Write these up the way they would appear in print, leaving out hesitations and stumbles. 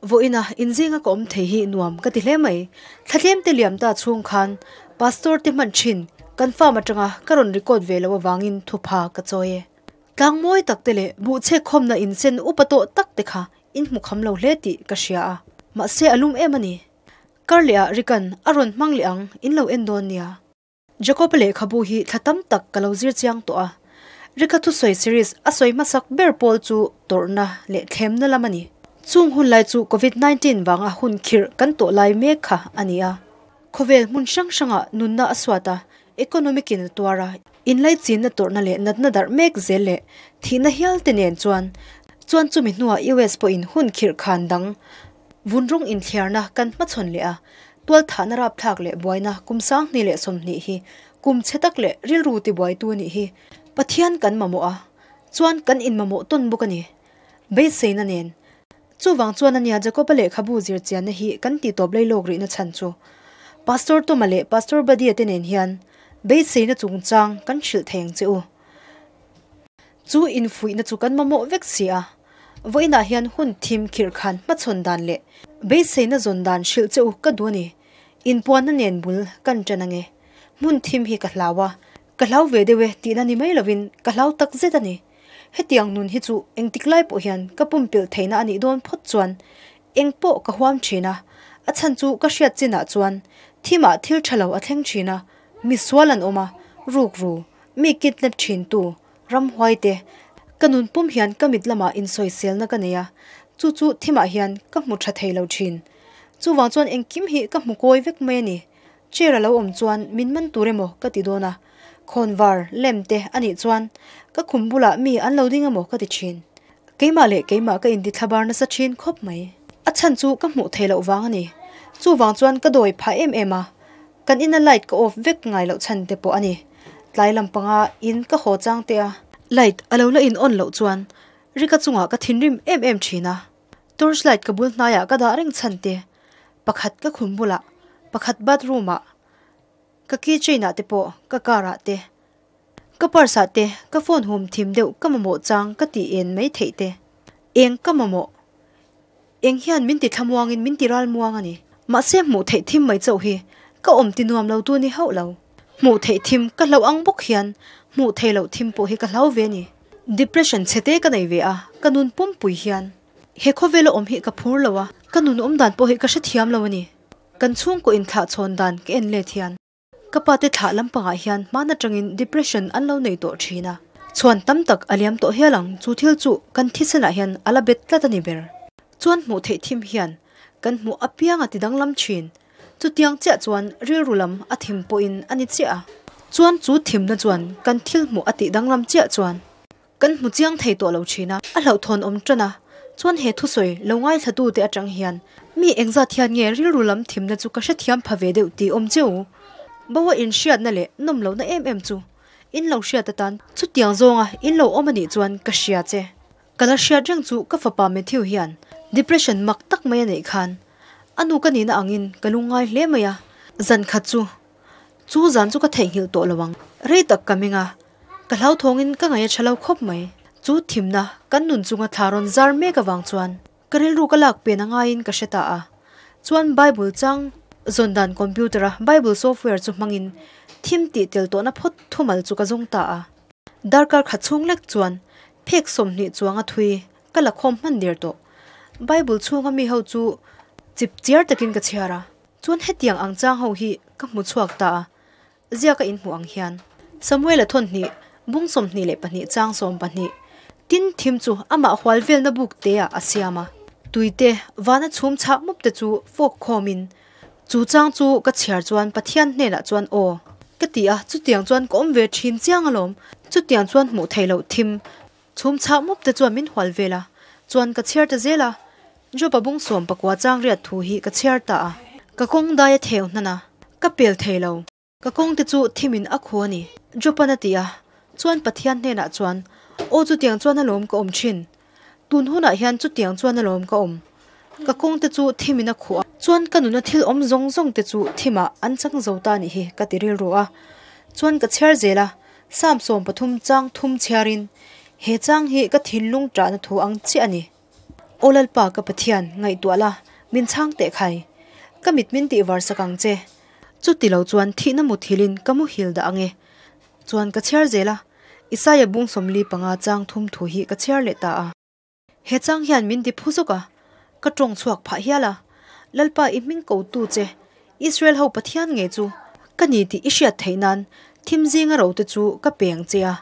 Vawiina inzinga ka awm thei hi nuam ka ti hle mai. Thlatlem te liam ta chhung khan Pastor te hman thin kan farm atanga ka rawn record ve loh avangin thupha ka chawi e. Tlang mawi tak te leh buhchhek khawmna insen upa tawh tak te kha in hmu kham lo hle tih ka hria a, mahse a lum em a ni. Kar leh ah Rick-a'n a rawn hmang leh ang in lo en dawn nia. Jacob-a lehkhabu hi thla tam tak ka lo zir chiang tawh a, Rick-a thusawi series a sawi hmasak ber pawl chu tawrhna leh thlemna lam a ni. Chung hun lai chu Covid 19 vanga hun khirh kan tawh lai mek kha a ni a. Khawvel hmun hrang hrangah nunna a suat a, economic in a tuar a, inlaichinna tawrhna leh natna darh mek zel leh thihna hial te nen chuan chuan chumi hnuah US pawhin hun khirh khan dang vun rawng inthliarna kan hmachhawn leh a, tualthahna rapthlak leh buaina kum 2020 hi kum chhe tak leh rilru tibuaitu a nih hi. Pathian kan mamawh a, chuan kan inmamawh tawn bawk a ni. Beiseina nen. Chuvang chuan ania Jacob-a lehkhabu zir chianna hi kan tih tawp leilawk rihna chhan chu Pastor Toma leh Pastor Badia te nen hian beiseina chungchang kan hrilh thei ang che u. Chu infuihna chu kan mamawh vek si a, vawiinah hian hun thim khirh khan hmachhawn dan leh beiseina zawn dan hrilh che u ka duh a ni. Inpuanna nen bul kan ṭan ange. Hmun thim hi ka hlau a, ka hlau ve deuh e tihna ni mai lovin ka hlau tak zet a ni. Hetiang nun hi chu engtik lai pawh hian ka pumpelh theihna a nih dawn phawt chuan eng pawh ka huam thin a, a chhan chu ka hriat chinah chuan thimah thil tha lo a thleng thin a, mi sual an awm a, ruk ru, mi kidnap thin tu, ramhuai te, ka nun pum hian ka mit lamah insawiselna ka nei a, chu chu thimah hian ka hmu tha thei lo thin. Chuvang chuan engkim hi ka hmu kawi vek mai a ni. Chair a lo awm chuan min man tur emaw ka ti dawn a, khawnvar lem te a nih chuan ka khum bulah mi an lo ding emaw ka ti thin. Keimah leh keimah ka inti thlabar nasa thin khawp mai. A chhan chu ka hmuh theih loh vang a ni. Chuvang chuan ka dawi phah em em a, kan ina light ka off vek ngai loh chhan te pawh a ni. Tlai lampanga in ka haw chang te a, light a lo la in on loh chuan Rika chungah ka thinrim em em thin a. Torch light ka bul hnaiah ka dah reng chhan te, pakhat ka khum bulah, pakhat bathroom ah, ka key chain ah te pawh, ka car ah te, ka purse ah te, ka phone hum thim deuh ka mamawh chang ka tih en mai theih te, eng ka mamawh, eng hian min ti thlamuang in min ti ral muang a ni. Mahse hmuh theih thim mai chauh hi ka awm ti nuam lo tu ni hauh lo. Hmuh theih thim ka hlauh ang bawk hian hmuh theih loh thim pawh hi ka hlau ve a ni. Depression chhe te ka nei ve a, ka nun pumpui hian he khawvela awm hi ka phur lo a, ka nun awm dan pawh hi ka hrethiam lo a ni. Kan chhungkaw inthlah chhawn dan ka en let hian ka pa te thlah lampangah hian hman atangin depression an lo nei tawh thin a, chhuan tam tak a liam tawh hial ang chu thil chu kan thisenah hian a la bet tlat a ni ber. Chuan hmuh theih thim hian kan hmuh apiang a ti danglam thin. Chutiang chiah chuan rilru lam a thim pawhin a ni chiah a. Chuan chu thimna chuan kan thil hmuh a tih danglam chiah chuan kan hmu chiang thei tawh lo thin a, a hlauhthawn awm tan a. Chuan he thusawi lo ngaithlatute atang hian mi engzat hian nge rilru lam thimna chu ka hrethiam pha ve deuh tih awm che u? Boa inhriatna leh nawm lohna em em chu in lo hriat atan chutiang zawnga in lo awm a nih chuan ka hria che. Ka la hriat reng chu ka fapa Matthew hian depression mak tak mai a neih khan a nu ka nihna angin ka lungngai hle mai a, zan khat chu chu zan chu ka theihnghilh tawh lo ang. Rei tak ka meng a, ka hlauthawngin ka ngaih a tha lo khawp mai. Chu thimna kan nun chunga thla rawn zar mek avang chuan ka rilru ka lak pen a ngaiin ka hre ta a, chuan Bible chang zawn dan computer a Bible software chu hmangin thim tih tel tawhna phawt thumal chu ka zawng ta a. Darkar khat chhung lek chuan phek 20 chuanga thui ka la khawm hman der tawh. Bible chhunga mi ho chu chip chiar takin ka chhiar a, chuan hetiang ang chang ho hi ka hmu chhuak ta a, ziaka inhmuh ang hian. Samuel-a thawn hnih, bung 22 chang 12, tin thim chu amah hual velna buk te-ah a siam a, tuite vana chhum chhah mup te chu fawk khawmin Chu chang chu ka chhiar chuan Pathian hnenah chuan aw ka ti a, chutiang chuan ka awm ve thin chiang alawm, chutiang chuan hmuh theih loh thim chhum chhah mup te chuan min hual vel a, chuan ka chhiar ta zel a, Job-a bung 19 chang riat thu hi ka chhiar ta a, ka kawng dai a theu hnan a, ka pel thei lo. Ka kawng te chu thimin a khu a ni. Job-a'n a ti a, chuan Pathian hnenah chuan, Aw chutiang chuan alawm ka awm thin. Tun hunah hian chutiang chuan alawm ka awm. Ka kawng te chu thimin a khuh a, chuan ka nuna thil awm zawng zawng te chu thimah an chang zo ta nih hi ka ti rilru a. Chuan ka chhiar zel a, Psalm 13 chang thum chhiarin, He chang hi ka thinlung ṭahna thu ang chiah a ni. Aw Lalpa ka Pathian, ngaihtuah la, min chhang teh khai. Ka mit min tih var sak ang che. Chuti lo chuan thihna muthilhin ka muhil dah ang e. Chuan ka chhiar zel a, Isaia bung 45 chang thum thu hi ka chhiar leh ta a. He chang hian min ti phu zawk a, ka tawng chhuak phah hial a, Lalpa i hming ko tu che, Israel ho Pathian ngei chu ka ni tih i hriat theih nan thim zinga ro te chu ka pe ang che a,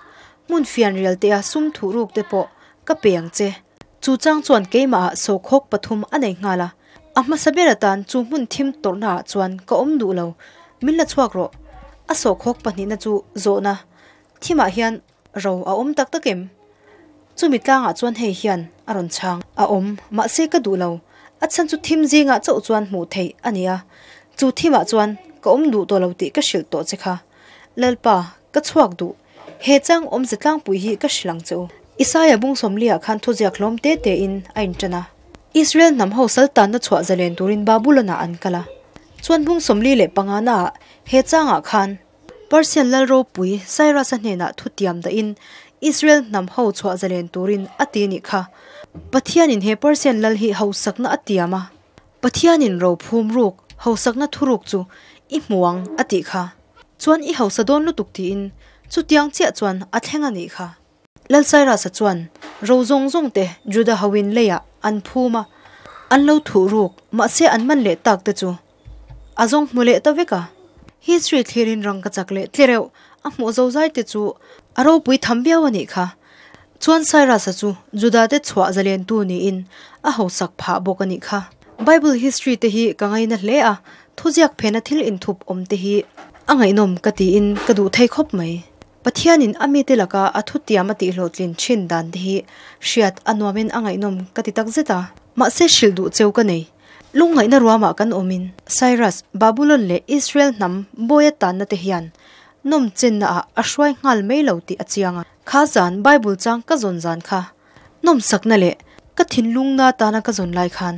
hmun fian rial te a sum thuh ruk te pawh ka pe ang che. Chu chang chuan keimah ah sawhkhawk pathum a nei nghal a, a hmasa ber atan chu hmun thim tawrhna ah chuan ka awm duh lo, min la chhuak rawh. A sawhkhawk pahnihna chu zawhna thimah hian Ro a awm tak tak em? Chumi tlangah chuan hei hian a rawn chhang. A awm, mahse ka duh lo. A chhan chu thim zingah chauh chuan hmuh theih a ni a. Chu thimah chuan ka awm duh tawh lo tih ka hrilh tawh che kha. Lalpa, ka chhuak duh. He chang awmze tlangpui hi ka hrilh ang che u. Isaia bung sawmliah khan thuziak hlawm te tein a inṭan a. Israel hnam ho sal tanna chhuah zalen turin Babulon-ah an kal a. Chuan bung 45 naah he changah khan Persian lal ropui Cyrus-a hnenah thutiam dahin Israel hnam ho chhuah zalen turin a ti nih kha. Pathianin he Persian lal hi hausakna a tiam a, Pathianin ro phum ruk hausakna thuruk chu i hmu ang a tih kha. Chuan i hausa dawn lutuk tiin chutiang chiah chuan a thleng a nih kha. Lal Cyrus-a chuan ro zawng zawng te Juda hoin leiah an phum a, an lo thuh ruk mahse an man leh tak te chu A zawng hmu leh ta vek a. History thlirin rang ka chak leh tlereuh a hmuh zo zai te chu a ropui tham viau a nih kha. Chuan Cyrus-a chu Juda te chhuah zalentu niin a hausak phah bawk a nih kha. Bible history te hi ka ngaina hle a, thuziak phena thil inthup awm te hi a ngaihnawm ka tiin ka duh thei khawp mai. Pathianin a mite laka a thutiam a tihhlawhtlin thin dan te hi hriat a nuamin a ngaihnawm ka ti takzet a. Mahse hrilh duh cheu ka nei. Lungngaihna ruamah kan awmin Cyrus, Babulon leh Israel hnam bawi a tanna te hian nawm chenna ah a hruai nghal mai lo tih a chiang a. Kha zan Bible chang ka zawn zan kha nawmsakna leh ka thinlungna tana ka zawn lai khan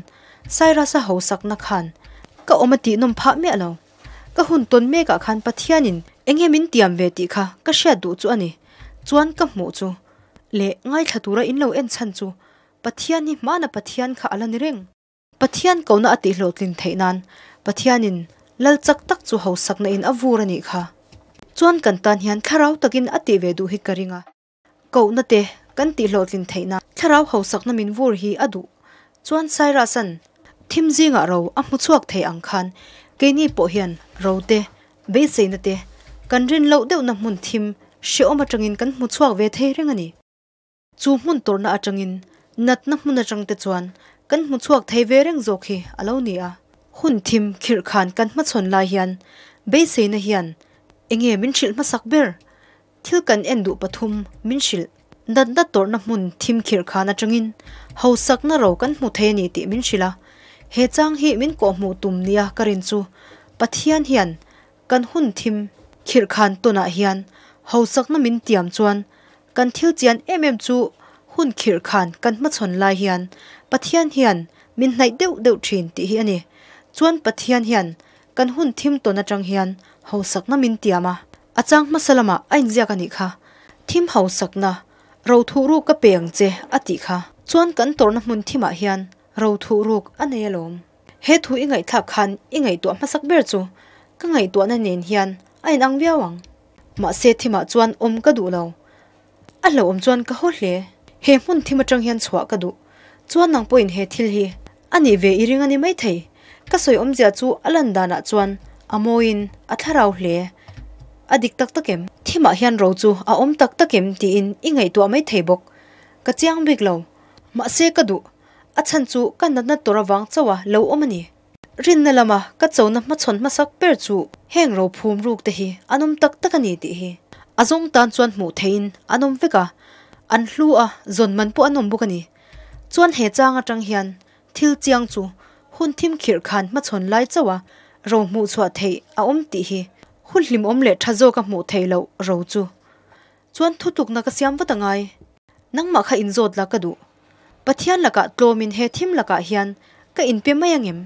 Cyrus-a hausakna khan ka awm a tih nawm phah miah lo. Ka hun tawn mekah khan Pathianin eng nge min tiam ve tih kha ka hriat duh chu a ni. Chuan ka hmuh chu leh ngaithla tura in lo en chhan chu Pathian hi hmana Pathian kha a la ni reng. Pathian kohna a tihhlawhtlin theih nan Pathianin lal chak tak chu hausakna in a vur a nih kha. Chuan kan tan hian thlarau takin a tih ve duh hi ka ring a. Kohna te kan tihhlawhtlin theih nan thlarau hausakna min vur hi a duh. Chuan Cyrus-a'n thim zingah ro a hmu chhuak thei ang khan keini pawh hian ro te, beiseina te kan rin loh deuhna hmun thim hrehawm atangin kan hmu chhuak ve thei reng a ni. Chu hmun tawrhna atangin natna hmun atang te chuan kan hmu chhuak thei ve reng zawk hi a lo ni a. Hun thim khirh khan kan hmachhawn lai hian beiseina hian enge min hrilh hmasak ber? Thil kan en duh pathum min hrilh. Natna tawrhna hmun thim khirh khan atangin hausakna ro kan hmu thei a ni tih min hrilh a. He chang hi min kawhhmuh tum nia ka rin chu Pathian hian Kan hun thim khirhkhan tawnah hian hausakna min tiam chuan kan thil chian em em chu hun khirhkhan kan hmachhawn lai hian Pathian hian min hnaih deuh deuh thin tih hi a ni. Chuan Pathian hian kan hun thim tawn atang hian hausakna min tiam a, a chang hmasa lamah a inziak a nih kha. Thim hausakna rothuh ruk ka pe ang che a tih kha. Chuan kan tawrhna hmun thimah hian rothuh ruk a nei alawm. He thu i ngaihthlak khan i ngaihtuah hmasak ber chu ka ngaihtuahna nen hian a inang viau ang. Mahse thimah chuan awm ka duh lo. A hlauhawm chuan ka haw hle. He hmun thim atang hian chhuah ka duh. Chuan nang pawhin he thil hi a nih ve i ring a ni maithei. Ka sawi awmzia chu a lan danah chuan a mawiin a thlarau hle. A dik tak tak em? Thimah hian ro chu a awm tak tak em tiin i ngaihtuah maithei bawk. Ka chiang bik lo. Mahse ka duh. A chhan chu ka natna tawrh avang chauh a lo awm a ni. Rinna lama ka chona hmachhawn hmasak ber chu heng ro phum ruk te hi an awm tak tak a ni tih hi. A zawng tan chuan hmuh theihin an awm vek a, an hlu a, zawn man pawh an awm bawk a ni. Chuan he chang atang hian thil chiang chu hun thim khirh khan hmachhawn lai chauh a ro hmuh chhuah theih a awm tih hi hun hlimawm leh tha zawk a hmuh theih loh ro chu chuan thutlukna ka siam vat a ngai. Nangmah kha inzawt la ka duh. Pathian lakah tlawmin he thim lakah hian ka inpe mai angem?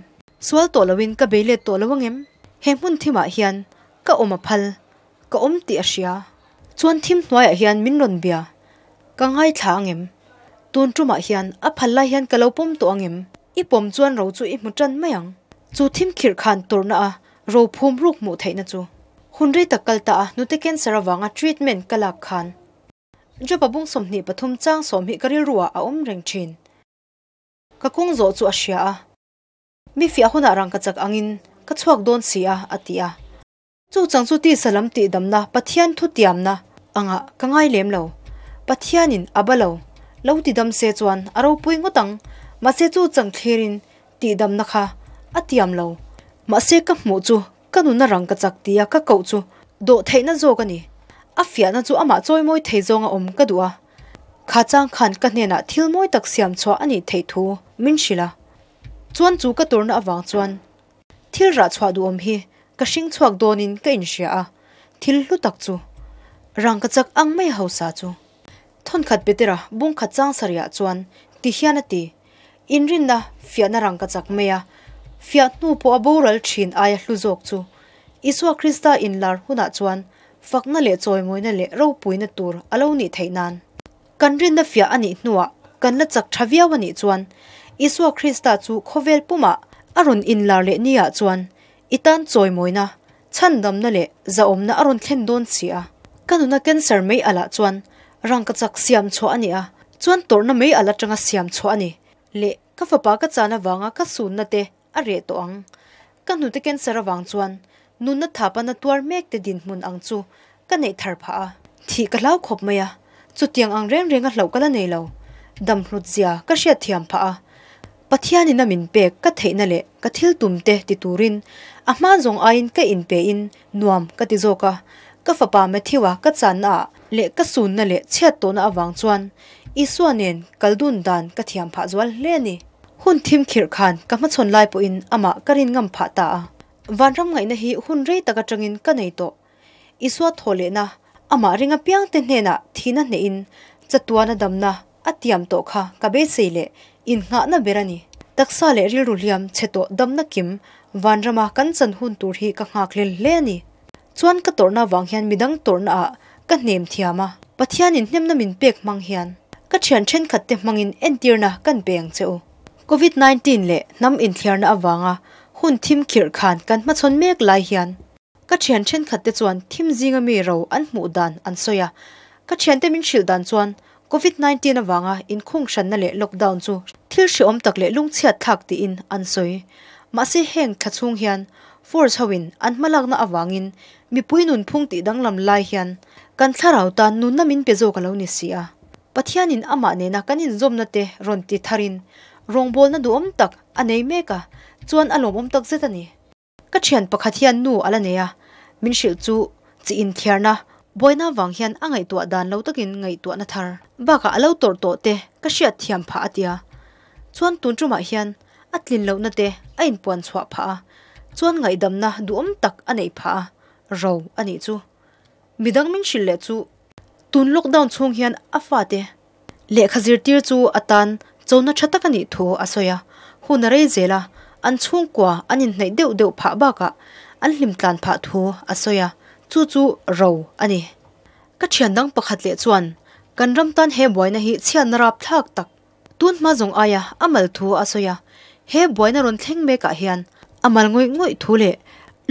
Sual tawh loin ka bei let tawh lo angem? He hmun thimah hian ka awm a phal, ka awm tih a hria. Chuan thim hnuaiah hian min rawn bia, ka ngaithla angem? Tun tumah hian a phal lai hian ka lo pawm tawh ang em? I pawm chuan ro chu i hmu tan mai ang. Chu thim khirh khan tawrhna a ro phum ruk hmuh theihna chu. Hun rei tak kal ta a hnute cancer avanga treatment ka lak khan Job-a bung 23 chang sawm hi ka rilruah a awm reng thin. Ka kawng zawh chu a hria a, Mi fiah hunah rangkachak angin ka chhuak dawn si a, a ti a. Chu chang chu tisa lam tihdamna Pathian thutiamna angah ka ngai lem lo. Pathianin a ba lo, lo tidam se chuan a ropui ngawt ang, mahse chu chang thlirin tihdamna kha a tiam lo. Mahse ka hmuh chu ka nuna rangkachak tia ka koh chu dawh theihna zawk a ni. A fiahna chu amah chawimawi thei zawnga awm ka duh a. Kha chang khan ka hnenah thil mawi tak siam chhuah a nih theih thu min hrilh a. Chuan chu ka tawrhna avang chuan thil rah chhuah duhawm hi ka hring chhuak dawnin ka inhria a, thil hlu tak chu rangkachak ang mai hausa chu. Thawnkhat Petera bungkhat chang sarihah chuan ti hian a ti, Inrinna fiahna rangkachak mai a, fiah hnu pawh a boral thin aia hlu zawk chu Isua Krista inlar hunah chuan Fakna leh chawimawina leh ropuina tur a lo nih theih nan. Kan rinna fiah a nih hnuah kan la chak tha viau a nih chuan Isua Krista chu khawvel pumah a rawn inlar leh niah chuan i tan chawimawina, chhandamna leh zahawmna a rawn thlen dawn si a. Ka nuna cancer mei alah chuan rangkachak siam chhuah a ni a, chuan tawrhna mei al atanga siam chhuah a ni leh ka fapa ka chan avanga ka sunna te a reh tawh ang. Ka hnute cancer avang chuan nunna thapa na tuar mek te dinhmun ang chu ka neih thar phah a. Thih ka hlau khawp mai a, chutiang ang reng reng a hlauh ka la nei lo. Dam hlut zia ka hriat thiam phah a. Pathianin a min pek ka theihna leh ka thil tum te ti turin a hma zawng aiin ka inpe in nuam ka ti zawk a. Ka fapa Matthew-a ka channa ah leh ka sunna leh chhiat tawhna avang chuan Isua nen kal dun dan ka thiam phah zual hle a ni. Hun thim khirh khan ka hmachhawn lai pawhin amah ka rin ngam phah ta a. Vanram ngaihna hi hun rei tak atangin ka nei tawh. Isua thaw lehna, amah ring apiangte hnenah thihna hnehin chatuana damna a tiam tawh kha ka beisei leh innghahna ber a ni. Taksa leh rilru hliam chhe tawh damna kim Vanrama kan chan hun tur hi ka nghakhlel hle a ni. Chuan ka tawrhna avang hian midang tawrhna ah ka hnem thiam a, Pathianin hnemna min pek hmang hian ka thian thenkhat te hmangin entirna kan pe ang che u. Covid 19 leh hnam inthliarna avanga hun thim khirh khan kan hmachhawn mek lai hian ka thian thenkhat te chuan thim zinga mi ro an hmuh dan an sawi a, ka thiante min hrilh dan chuan Covid 19 avanga inkhung hranna leh lockdown chu thil hrehawm tak leh lungchhiat thlak tiin an sawi. Mahse heng thla chhung hian force hoin an hmalakna avangin mipui nunphung tih danglam lai hian kan thlarau tan nunna min pe zawk a lo ni si a. Pathianin amah nena kan inzawmna te rawn ti tharin rawngbawlna duhawm tak a nei mek a, chuan a lawmawm tak zet a ni. Ka thian pakhat hian nu a la nei a, min hrilh chu chi inthiarna buaina vang hian a ngaihtuah dan lo takin ngaihtuahna thar bakah a lo tawrh tawh te ka hriat thiam phah a tia. Chuan tun tumah hian a tlin lohna te a inpuan chhuah phah a, chuan ngaihdamna duhawm tak a neih phah a, ro a nih chu. Midang min hrilh leh chu tun lockdown chhung hian a fate Lehkha zirtir chu a tan chona tha tak a nih thu a sawi a, hun a rei zel a, an chhungkua an inhnaih deuh deuh phah bakah an hlim tlan phah thu a sawi a, chu chu ro a ni. Ka thian dang pakhat leh chuan kan ram tan he buaina hi chhiatna rap thlak tak tun hma zawng aia a mal thu a sawi a, he buaina rawn thleng mekah hian a mal ngawih ngawih thu leh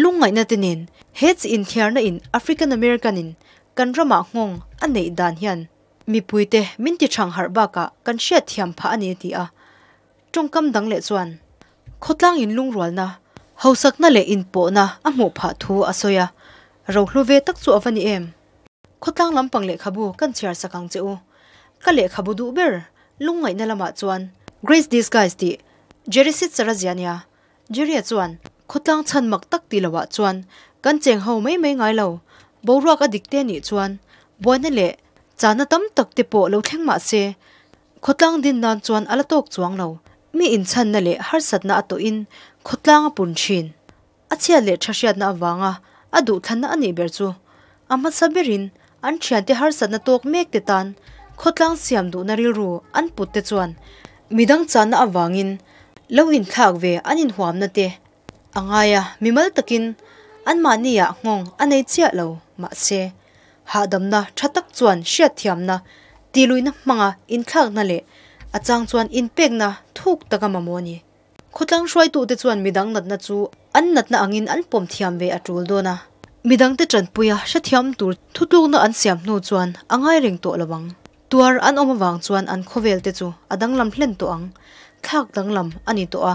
lungngaihna te nen he chi inthiarna in African American in kan ramah nghawng a neih dan hian Mipuite min ti thang harh bakah kan hriat thiam phah a ni a ti a. Tawngkam dang leh chuan khawtlang in lungrualna, hausakna leh inpawhna a hmuh phah thu a sawi a, rohlu ve tak chu a va ni em? Khawtlang lampang lehkhabu kan chhiar sak ang che u. Ka lehkhabu duh ber lungngaihna lamah chuan Grace Disguise tih Jerry Sitzera zia nia. Jerry-a chuan, Khawtlang chhan mak tak tih loah chuan kan cheng ho mai mai ngai lo. Boruak a dik te nih chuan buaina leh chahna tam tak te pawh lo thleng mah se, khawtlang din nan chuan a la tawk chuang lo. Mi inchhanna leh harsatna a tawhin khawtlang a pun thin. A chhiat leh tha hriatna avanga a duhthlanna a nih ber chu a hmasa berin an thiante harsatna tawk mek te tan khawtlang siam duhna rilru an put te chuan midang chahna avangin lo inthlak ve an inhuamna te a ngai a, mimal takin anmahniah nghawng a nei chiah lo. Mahse, hahdamna tha tak chuan hriatthiamna, tihluihna hmanga inthlakna leh. A chang chuan inpekna thuk tak a mamawh a ni. Khawtlang hruaitute chuan midang natna chu an natna angin an pawm thiam ve a tul dawn a. Midangte tanpuia hrethiam tur thutlukna an siam hnu chuan a ngai reng tawh lo ang. Tuar an awm avang chuan an khawvel te chu a danglam hlen tawh ang. Thlak danglam a ni tawh a,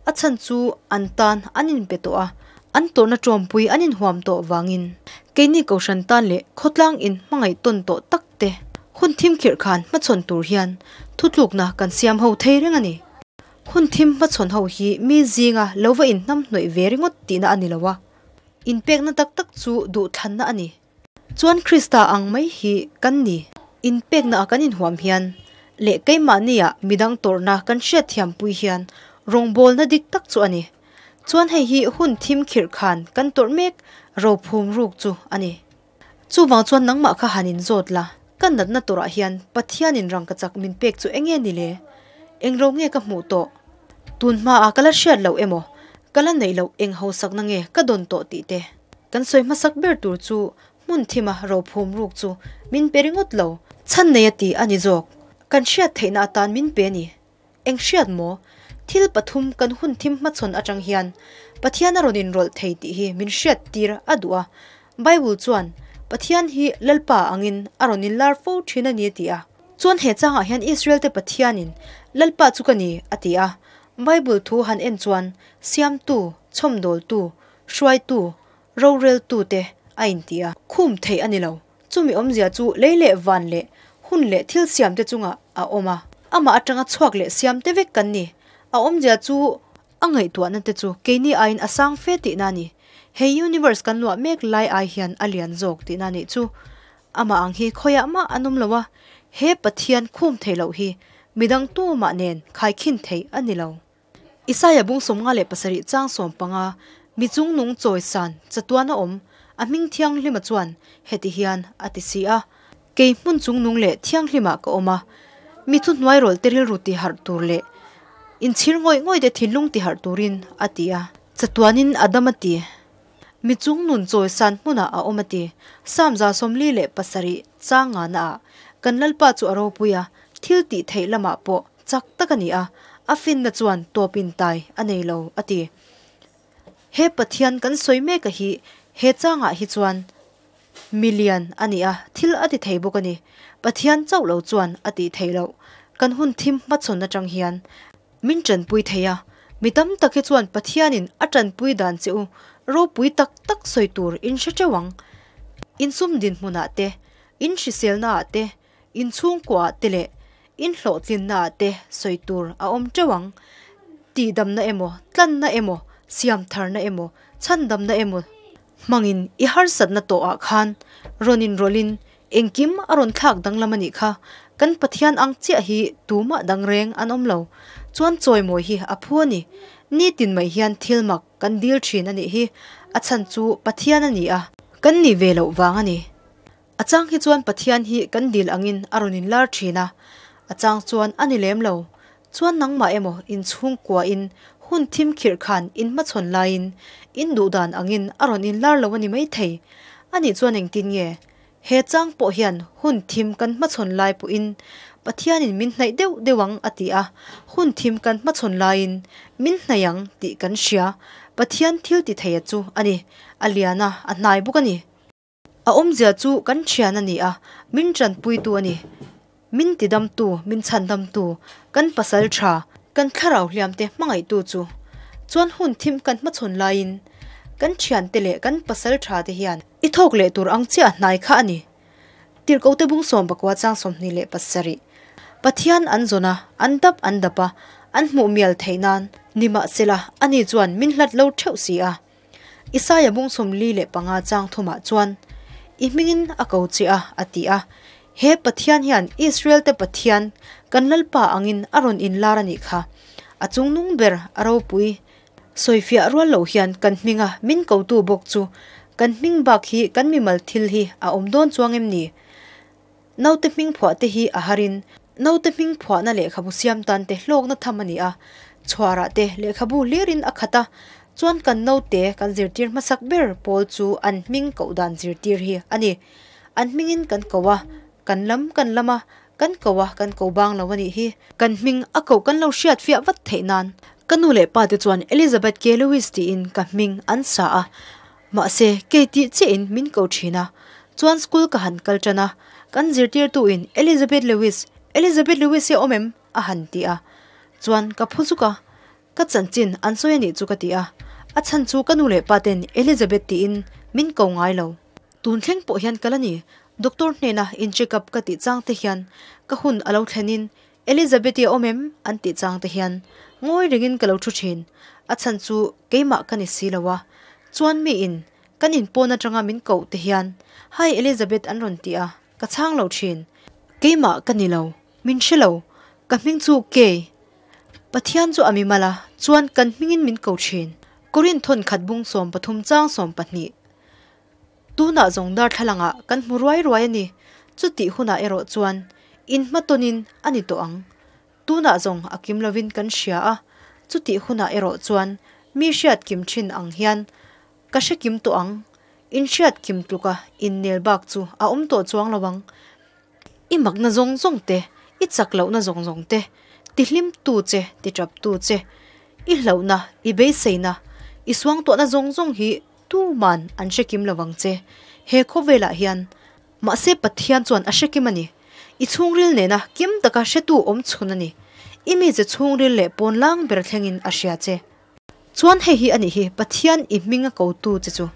a chhan chu an tan an inpe tawh a, an tawrhna tawmpui an inhuam tawh vangin. Keini Kohhran tan leh khawtlang in hmangaih tawn tawh tak te hun thim khirh khan hmachhawn tur hian thutlukna kan siam ho thei reng a ni. Hun thim hmachhawn ho hi mi zinga lo va inhnamhnawih ve ringawt tihna a ni lo a, inpekna tak tak chu duhthlanna a ni. Chuan Krista ang mai hi kan ni. Inpekna a kan inhuam hian leh keimahnia midang tawrhna kan hriatthiampui hian rawngbawlna dik tak chu a ni. Chuan hei hi hun thim khirh khan kan tawrh mek rophum ruk chu a ni. Chuvang chuan nangmah kha han inzawt la, ka natna tawrhah hian Pathianin rangkachak min pek chu enge ni le? Eng ro nge ka hmuh tawh? Tun hmaah ka la hriat loh emaw, ka la neih loh eng hausakna nge ka dawn tawh tih te. Kan sawi hmasak ber tur chu hmun thima rophum ruk chu min pe ringawt lo, chhan nei a ti a ni zawk. Kan hriat theihna atan min pe a ni. Eng hriat maw? Thil pathum kan hun thim hmachhawn atang hian Pathian a rawn inrawlh thei tih hi min hriat tir a duh a. Bible chuan Pathian hi Lalpa angin a rawn inlar fo thin a ni a ti a. Chuan he changah hian Israel-te Pathianin Lalpa chu ka ni a ti a. Bible thu han en chuan Siamtu, Chhawmdawltu, Hruaitu, Roreltu te a inti a. Khum theih a ni lo. Chumi awmzia chu lei leh van leh hun leh thil siamte chungah a awm a. Amah atanga chhuak leh siamte vek kan ni. A awmzia chu a ngaihtuahna te chu keini aiin a sang fe tihna a ni. He universe kan luah mek lai ai hian a lian zawk tihna a nih chu. Amah ang hi khawiah mah an awm lo a, he Pathian khum theih loh hi midang tumah nen khaikhin theih a ni lo. Isaia bung 57 chang 15, Mi chungnung chawisan chatuan a awm, a hming thianghlima chuan heti hian a ti si a, Kei hmun chungnung leh thianghlimah ka awm a, mi thuhnuai rawlh te rilru tiharh tur leh inchhir ngawih ngawih te thinlung tiharh turin a ti a. Chatuanin a dam a ti. Mi chungnun chawisan hmunah a awm a ti. Psalm 47 chang ngana ah kan Lalpa chu a ropui a, thil tih theih lamah pawh Chak tak a ni a, a finna chuan tawp in tai a nei lo, a ti. He Pathian kan sawi mek a hi he changah hi chuan milian a ni a, thil a ti thei bawk a ni. Pathian chauh lo chuan a tih theih loh. Kan hun thim hmachhawn atang hian min tanpui thei a, mi tam tak hi chuan Pathianin a tanpui dan che u ropui tak tak sawi tur in hre teuh ang. Insum dinhmunah te, in hriselnaah te, Inchhungkuaah te leh inhlawhtlinnaah te sawi tur a awm teuh ang. Tihdamna emaw, tlanna emaw, siamtharna emaw, chhandamna emaw hmangin i harsatna tawhah khan rawn inrawlhin engkim a rawn thlak danglam a nih kha. Kan Pathian ang chiah hi tumah dang reng an awm lo. Chuan chawimawi hi a phu a ni. Nitin mai hian thil mak kan dil thin a nih hi. A chhan chu Pathian a ni a. Kan nih ve loh vang a ni. A chang hi chuan Pathian hi kan dil angin a rawn inlar thin a, a chang chuan a ni lem lo. Chuan nangmah emaw inchhungkuain hun thim khirh khan in hmachhawn laiin in duhdan angin a rawn inlar lo a ni maithei. Anih chuan engtin nge? He chang pawh hian hun thim kan hmachhawn lai pawhin Pathianin min hnaih deuh deuh ang a ti a, hun thim kan hmachhawn laiin min hnaih ang tih kan hria. Pathian thil ti theia chu a ni. A lian a, a hnai bawk a ni. A awmzia chu kan thian a ni a, min tanpuitu a ni. Min tidamtu, min chhandamtu, kan pasal tha, kan thlarau hliamte hmangaihtu chu. Chuan hun thim kan hmachhawn laiin kan thiante leh kan pasal tha te hian i thawk leh tur ang chiah hnai kha a ni. Tirhkohte bung 19 chang 27. Pathian an zawn a, an dap an dap a, an hmuh mial theih nan nimahsela ani chuan min hlat lo theuh si a. Isaia bung 45 chang thumah chuan, I hmingin a ko che a, a ti a. He Pathian hian Israel-te Pathian, kan Lalpa angin a rawn inlar a nih kha. A chungnung ber a ropui. Sawifiah rual loh hian kan hminga min kotu bawk chu kan hming bak hi kan mimal thil hi a awm dawn chuang em ni? Naute hming phuah te hi a harin naute hming phuahna lehkhabu siam tan te hlawkna tham a ni a, chhuarah te lehkhabu hlirin a khat a, chuan kan naute kan zirtir hmasak ber pawl chu an hming koh dan zirtir hi a ni. An hmingin kan ko a, kan lam kan lam a, Kan ko a, kan ko bang lo a nih hi. Kan hming a koh kan lo hriat fiah vat theih nan. Ka nu leh pa te chuan Elizabeth K. Lewis tiin ka hming an sa a. Mahse, kei tih chiahin min ko thin a. Chuan school ka han kal tan a, kan zirtirtuin Elizabeth Lewis, Elizabeth Lewis hi a awm em? a han ti a. Chuan ka phu zuk a, Ka chanchin an sawi a nih chu ka ti a. A chhan chu ka nu leh pa ten Elizabeth tiin min ko ngai lo. Tun thleng pawh hian ka la ni, doctor hnena in check up ka tih chang te hian ka hun a lo thlenin Elizabeth-i a awm em? an tih chang te hian ngawi rengin ka lo thu thin. A chhan chu keimah ka ni si lo a, chuan miin kan inpawn atanga min koh te hian Hi Elizabeth an rawn ti a, ka chhang lo thin. Keimah ka ni lo, min hre lo, ka hming chu Kay. Pathian chu a mi mal a, chuan kan hmingin min ko thin. Korinth thawnkhat bung 13 chang 12. Tunah zawng darthlalangah kan hmu ruai ruai a ni. Chutih hunah erawh chuan inhmatawnin a ni tawh ang. Tunah zawng a kim lovin kan hria a, chutih hunah erawh chuan mi hriat kim thin ang hian ka hre kim tawh ang. Inhriat kim tluka innel bak chu a awm tawh chuang lo ang. I makna zawng zawng te, i chak lohna zawng zawng te, tihlimtu che, tiṭaptu che, i hlauhna, i beiseina, i suangtuahna zawng zawng hi Tuman an hre kim lo vang che. He khawvelah hian. Mahse Pathian chuan a hre kim a ni. I chhungril nena kim taka hretu awm chhun a ni. I mize chhungril leh pawnlang ber thlengin a hria che. Chuan hei hi a nih hi Pathian i hming a kotu che chu.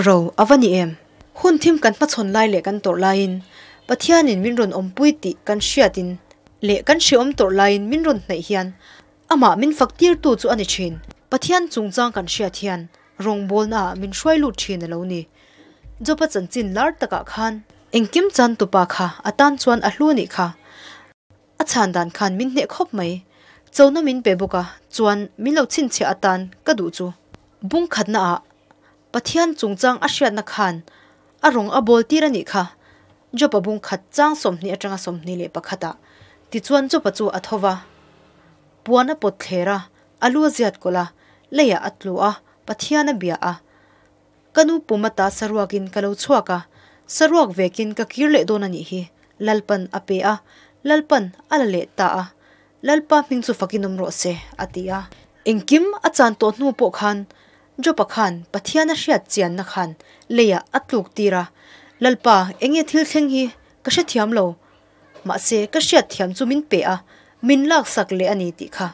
Ro a va ni em? Hun thim kan hmachhawn lai leh kan tawrh laiin Pathianin min rawn awmpui tih kan hriatin leh kan hreawm tawrh laiin min rawn hnaih hian Amah min fak tirtu chu a ni thin. Pathian chungchang kan hriat hian rawngbawlnaah min hruai lut thin a lo ni. Job-a chanchin lar takah khan engkim chan tupa kha a tan chuan a hlu nih kha. A chhan dan khan min hneh khawp mai. Chona min pe bawk a, chuan min lo chhinchhiah atan ka duh chu. Bung khatnaah Pathian chungchang a hriatna khan a rawng a bawl tir a nih kha. Job-a bung khat chang 20 atanga 21 ah tichuan Job-a chu a tho va. Puan a pawt thler a, a lu a ziat kawlh a, leiah a tlu a, Pathian a bia a. Ka nu pum ata saruakin ka lo chhuak a, saruak vekin ka kir leh dawn a nih hi, Lalpan a pe a, Lalpan a la leh ta a, Lalpa hming chu fakin awm rawh se, a ti a. Engkim a chan tawh hnu pawh khan Job-a khan Pathian a hriat chianna khan leiah a tluk tir a, Lalpa, enge thil thleng hi ka hrethiam lo, Mahse, ka hriat thiam chu min pe a, min laksak leh a ni tih kha.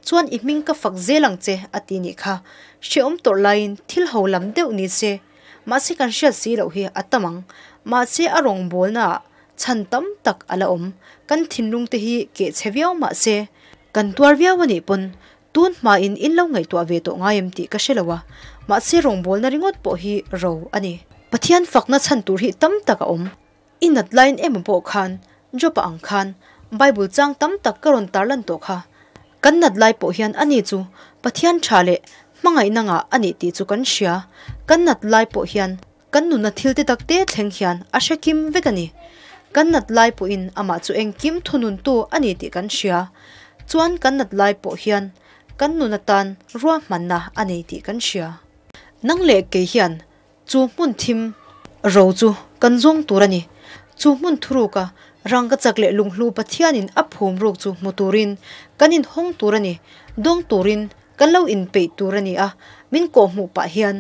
Chuan i hming ka fak zel ang che a ti nih kha. Hrehawm tawrh laiin thil ho lam deuh ni se. Mahse kan hriat si loh hi a tam ang. Mahse a rawngbawlnaah chhan tam tak a la awm. Kan thinlung te hi keh chhe viau mahse, kan tuar viau a nih pawn tun hmain in lo ngaihtuah ve tawh ngai em tih ka hre lo a. Mahse rawngbawlna ringawt pawh hi ro a ni. Pathian fakna chhan tur hi tam tak a awm. I nat laiin emaw pawh khan Job-a ang khan Bible chang tam tak ka rawn tarlan tawh kha. Kan nat lai pawh hian ani chu Pathian tha leh hmangaihna ngah a nih tih chu kan hria. Kan nat lai pawh hian kan nuna thil te tak te thleng hian a hre kim vek a ni. Kan nat lai pawhin amah chu engkim thununtu a ni tih kan hria. Chuan kan nat lai pawh hian kan nun atan ruahmanna a nei tih kan hria. Nang leh kei hian Chu hmun thim ro chu kan zawng tur a ni. Chu hmun thuruka rangka chak leh lunghlu Pathianin a phum ruk chu hmu turin kan inhawng tur a ni. Dawng turin kan lo inpeih tur a ni a, min kawhhmuh pah hian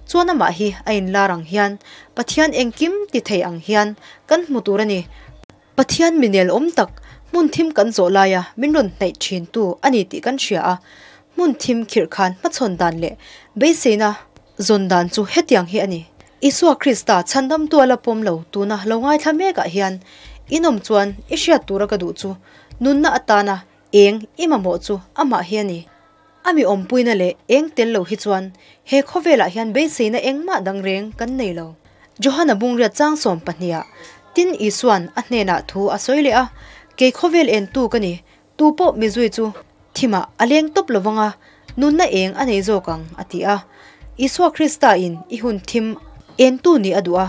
chuan amah hi a inlar ang hian Pathian engkim ti thei ang hian kan hmu tur a ni. Pathian minel awm tak hmun thim kan zawh laia min rawn hnaih thintu a ni tih kan hria a, hmun thim khirh khan hmachhawn dan leh beiseina zawn dan chu hetiang hi a ni. Isua Krista chhandamtu a la pawm lo tuna lo ngaithla mekah hian inawm chuan i hriat tura ka duh chu nunna atana eng i mamawh chu amah hi a ni. A mi awmpuina leh eng tel lo hi chuan he khawvelah hian beiseina engmah dang reng kan nei lo. Johana bungriat chang 12 ah tin Isuan a hnenah thu a sawi leh a, Kei khawvel entu ka ni, tu pawh mizui chu thimah a leng tawp lo vang a, nunna eng a nei zawk ang, a ti a. Isua Krista in i hun thim entu nih a duh a.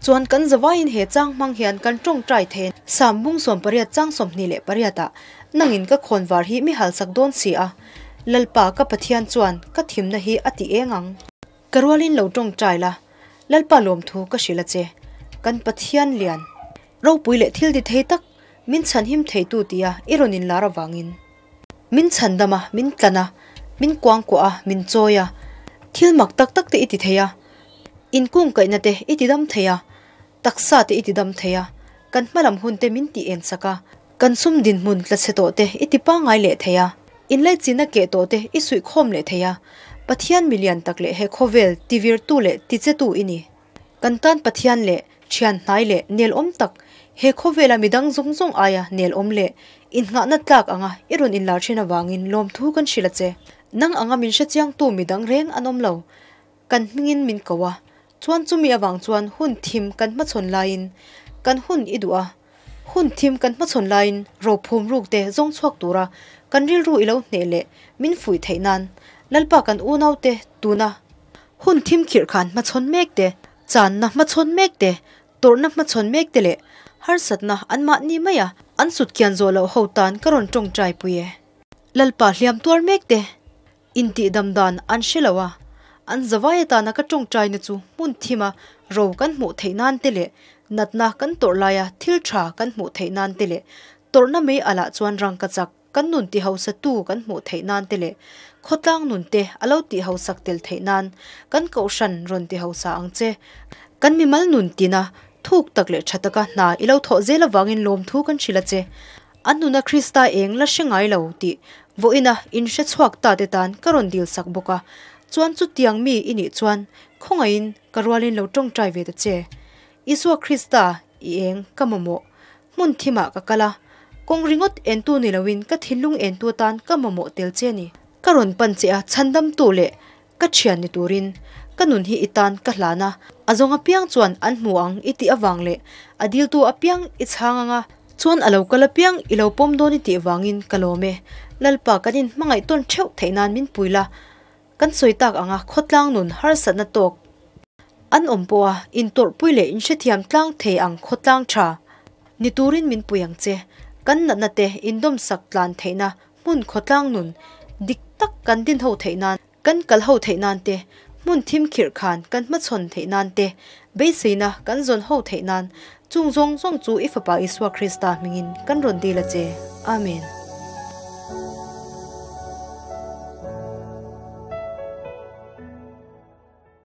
Chuan kan zavaiin he chang hmang hian kan tawngtai thei a. Sam bung 18 chang 28 ah Nangin ka khawnvar hi mi halsak dawn si a, Lalpa ka Pathian chuan ka thimna hi a ti eng ang. Ka rualin lo tawngtai la, Lalpa lawmthu ka hrilh a che. Kan Pathian lian, ropui leh thil ti thei tak, min chhanhim theitu tia i rawn inlar avangin. Min chhandam a, min tlan a, min kuangkuah a, min chawi a, thil mak tak tak te i ti thei a, inkungkaihna te i ti dam thei a, taksa te i ti dam thei a, kan hmalam hun te min tih en sak a, kan sum dinhmun tla chhe tawh te i ti pangngai leh thei a, inlaichinna keh tawh te i suihkhawm leh thei a, Pathian milian tak leh he khawvel tivirtu leh tichetu i ni. Kan tan Pathian leh thian hnai leh nel awm tak, he khawvela midang zawng zawng aia nel awm leh innghahna tlak anga i rawn inlar thin avangin lawmthu kan hrilh a che. Nang anga min hrechiangtu midang reng an awm lo. Kan hmingin min ko a, chuan chumi avang chuan hun thim kan hmachhawn laiin kan hun i duh a, hun thim kan hmachhawn laiin rophum ruk te zawng chhuak tura kan rilru i lo hneh leh min fuih theih nan Lalpa kan unaute tuna Hun thim khirh khan hmachhawn mek te, channa hmachhawn mek te, tawrhna hmachhawn mek te leh harsatna anmahni maia an sut kian zawh loh ho tan ka rawn tawngtai pui e. Lalpa hliam tuar mek te, intihdam dan an hre lo a, an zavai atana ka tawngtaina chu hmun thima ro kan hmuh theih nan te leh natna kan tawrh laia thil tha kan hmuh theih nan te leh tawrhna mei alah chuan rangkachak Kan nun tihhausatu kan hmuh theih nan te leh khawtlang nun te a lo tihhausak tel theih nan kan kohhran rawn tihausa ang che. Kan mimal nun tina thuk tak leh tha taka hna i lo thawh zel avangin lawmthu kan hrilh a che. An nuna Krista eng la hre ngai lo tih vawiina in hre chhuak ta te tan ka rawn dil sak bawk a, chuan chutiang mi i nih chuan khawngaihin ka rualin lo tawngtai ve ta che. Isua Krista i eng ka mamawh. Hmun thimah ka kal a, kawng ringawt entu ni loin ka thinlung entu atan ka mamawh tel che a ni. Ka rawn pan che a, chhandamtu leh ka thian ni turin ka nun hi i tan ka hlan a, a zawng apiang chuan an hmu ang i tih avang leh a diltu apiang i chhang ang a, chuan a lo kal apiang i lo pawm dawn i tih vangin ka lawm e. Lalpa kan inhmangaih tawn theuh theih nan min pui la, Kan sawi tak anga khawtlang nun harsatna tawk an awm pawh a, intawrhpui leh inhrethiam tlang thei ang khawtlang tha ni turin min pui ang che. Kan natna te indawmsak tlan theihna hmun khawtlang nun dik tak kan din ho theih nan, kan kal ho theih nan te, hmun thim khirh khan kan hmachhawn theih nan te, beiseina kan zawn ho theih nan, chung zawng zawng chu i Fapa Isua Krista hmingin kan rawn dil a che. Amen.